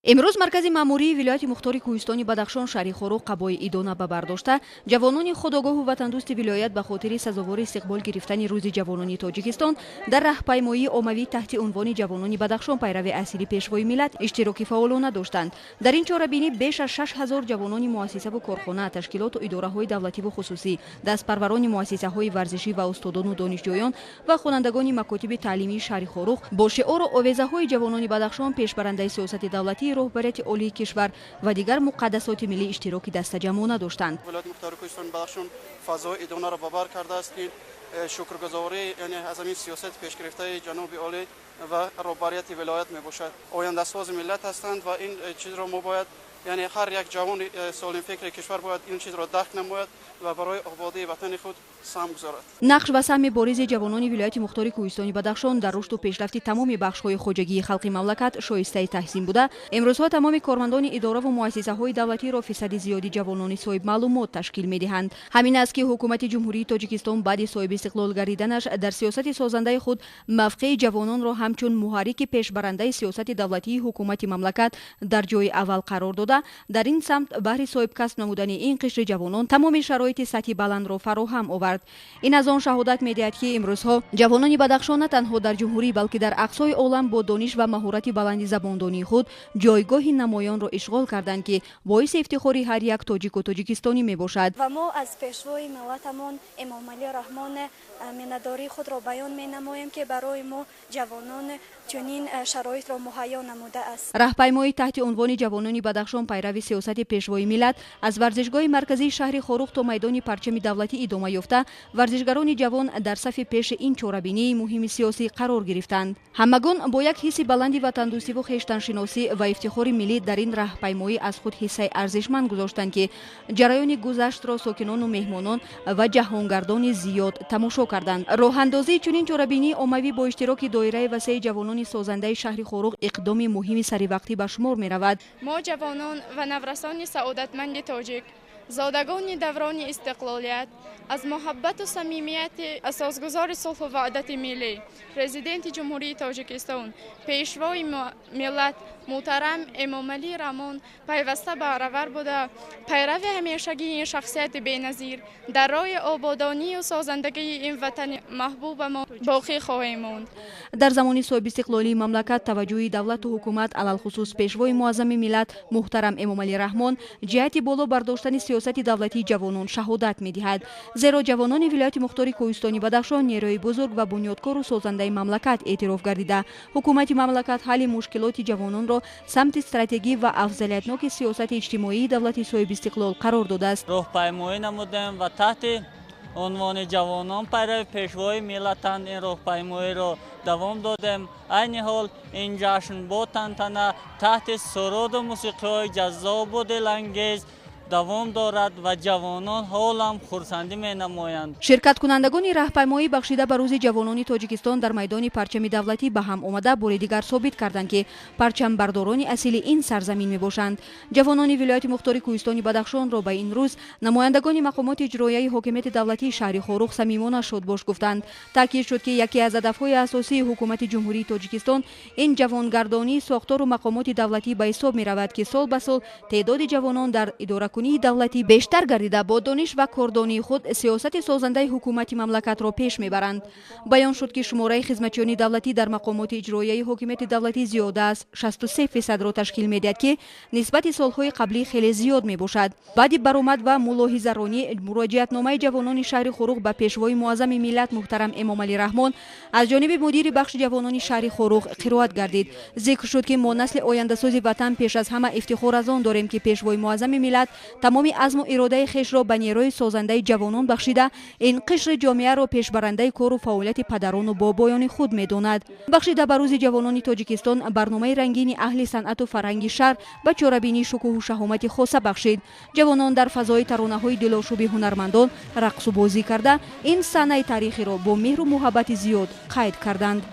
Имрӯз маркази маъмурии вилояти мухтори кӯҳистони Бадахшон, шаҳри Хоруғ, қабои идона ба бар дошта, ҷавонони худогоҳу ватандӯсти вилоят ба хотири сазовори истиқбол гирифтани Рӯзи ҷавонони Тоҷикистон дар раҳпаймоии оммавӣ таҳти унвони «Ҷавонони Бадахшон пайрави асили Пешвои миллат» иштироки фаъолона доштанд. Дар ин чорабинӣ беш аз 6000 ҷавонони муассисаву корхона, ташкилоту идораҳои давлативу хусусӣ, дастпарварони муассисаҳои варзишӣ ва устодону донишҷӯён ва хонандагони макотиби таълимии шаҳри Хоруғ бо шиору овезаҳои «Ҷавонони Бадахшон пешбарандаи сиёсати давлатии роҳбарияти олии кишвар» ва дигар муқаддасоти миллӣ иштироки дастаҷамъона доштанд. Вилояти мухтори кӯҳистони Бадахшон фазои идонаро ба бар кардааст, ки шукргузорӣ, яъне аз ҳамин сиёсати пешгирифтаи ҷаноби олӣ ва роҳбарияти вилоят мебошад. Ояндасози миллат ҳастанд ва ин чизро мо бояд, яъне ҳар як ҷавони солимфикри кишвар бояд ин чизро дарк намояд ва барои ободии ватани худ саҳм гузорад. Нақш ва саҳми боризи ҷавонони вилояти мухтори кӯҳистони Бадахшон дар рушду пешрафти тамоми бахшҳои хоҷагии халқи мамлакат шоистаи таҳсин буда, имрӯзҳо тамоми кормандони идораву муассисаҳои давлатиро фисади зиёди ҷавонони соҳибмаълумот ташкил медиҳанд. Ҳамин аст, ки ҳукумати Ҷумҳурии Тоҷикистон баъди соҳиби истиқлол гардиданаш дар сиёсати созандаи худ мавқеи ҷавононро ҳамчун муҳаррики пешбарандаи сиёсати давлатии ҳукумати мамлакат дар ҷои аввал қарор дода, дар ин самт баҳри соҳибкасб намудани ин қишри ҷавонон тамоми шароити сатҳи баландро фароҳам овард. Ин аз он шаҳодат медиҳад, ки имрӯзҳо ҷавонони Бадахшон на танҳо дар ҷумҳурӣ, балки дар ақсои олам бо дониш ва маҳорати баланди забондонии худ ҷойгоҳи намоёнро ишғол карданд, ки боиси ифтихори ҳар як тоҷику тоҷикистонӣ мебошад. Ва мо аз Пешвои миллатамон Эмомалӣ Раҳмон миннатдории худро баён менамоем, ки барои мо, ҷавонон, чунин шароитро муҳайё намудааст. Раҳпаймоӣ таҳти унвони «Ҷавонони Бадахшон пайрави сиёсати Пешвои миллат» аз варзишгоҳи марказии шаҳри Хоруғ то майдони парчами давлатӣ идома ёфта, варзишгарони ҷавон дар сафи пеши ин чорабинии муҳими сиёсӣ қарор гирифтанд. Ҳамагон бо як ҳисси баланди ватандӯстиву хештаншиносӣ ва ифтихори миллӣ дар ин раҳпаймоӣ аз худ ҳиссаи арзишманд гузоштанд, ки ҷараёни гузаштро сокинону меҳмонон ва ҷаҳонгардони зиёд тамошо карданд. Роҳандозии чунин чорабинии оммавӣ бо иштироки доираи васеи ҷавонони созандаи шаҳри Хоруғ иқдоми муҳими саривақтӣ ба шумор меравад. Мо, ҷавонон ва наврасони саодатманди тоҷик, зодагони даврони истиқлолият, аз муҳаббату самимияти асосгузори сулҳу ваҳдати миллӣ, Президенти Ҷумҳурии Тоҷикистон, Пешвои миллат муҳтарам Эмомалӣ Раҳмон пайваста баҳравар буда, пайрави ҳамешагии ин шахсияти беназир дар роҳи ободонию созандагии ин ватани маҳбубамон боқӣ хоҳем монд. Дар замони соҳибистиқлолии мамлакат таваҷҷӯҳи давлату ҳукумат, алалхусус Пешвои муаззами миллат муҳтарам Эмомалӣ Раҳмон, ҷиҳати боло бардоштани сиёсати давлатии ҷавонон шаҳодат медиҳад. Зеро ҷавонони вилояти мухтори кӯҳистони Бадахшон нерӯи бузург ва бунёдкору созандаи мамлакат эътироф гардида, ҳукумати мамлакат ҳалли мушкилоти ҷавононро самти стратегӣ ва афзалиятноки сиёсати иҷтимоии давлати соҳибистиқлол қарор додааст. Роҳпаймоӣ намудем ва таҳти унвони «Ҷавонон пайрави Пешвои миллатанд» ин роҳпаймоиро давом додем. Айни ҳол ин ҷашн бо тантана таҳти суруду мусиқиҳои ҷаззобу дилангез давом дорад ва ҷавонон ҳолам хурсандӣ менамоянд. Ширкаткунандагони раҳпаймоӣ, бахшида ба Рӯзи ҷавонони Тоҷикистон, дар майдони парчами давлатӣ ба ҳам омада, бори дигар собит карданд, ки парчамбардорони асили ин сарзамин мебошанд. Ҷавонони вилояти мухтори кӯҳистони Бадахшонро ба ин рӯз намояндагони мақомоти иҷроияи ҳокимияти давлатии шаҳри Хоруғ самимона шодбош гуфтанд. Таъкид шуд, ки яке аз ҳадафҳои асосии ҳукумати Ҷумҳурии Тоҷикистон ин ҷавонгардонии сохтору мақомоти давлатӣ ба ҳисоб меравад, ки сол ба сол теъдоди ҷавонон дар идоракунии давлатӣ бештар гардида, бо дониш ва кордонии худ сиёсати созандаи ҳукумати мамлакатро пеш мебаранд. Баён шуд, ки шумораи хизматчиёни давлатӣ дар мақомоти иҷроияи ҳокимияти давлатӣ зиёда аз 63 фисадро ташкил медиҳад, ки нисбати солҳои қаблӣ хеле зиёд мебошад. Баъди баромад ва мулоҳизаронӣ муроҷиатномаи ҷавонони шаҳри Хоруғ ба Пешвои муаззами миллат муҳтарам Эмомалӣ Раҳмон аз ҷониби мудири бахши ҷавонони шаҳри Хоруғ қироат гардид. Зикр шуд, ки мо, насли ояндасози ватан, пеш аз ҳама ифтихор аз он дорем, ки Пешвои муаззами миллат тамоми азму иродаи хешро ба нерӯи созандаи ҷавонон бахшида, ин қишри ҷомеаро пешбарандаи кору фаъолияти падарону бобоёни худ медонад. Бахшида ба Рӯзи ҷавонони Тоҷикистон барномаи рангини аҳли санъату фарҳанги шаҳр ба чорабинӣ шукӯҳу шаҳомати хоса бахшид. Ҷавонон дар фазои таронаҳои дилошӯби ҳунармандон рақсу бозӣ карда, ин саҳнаи таърихиро бо меҳру муҳаббати зиёд қайд карданд.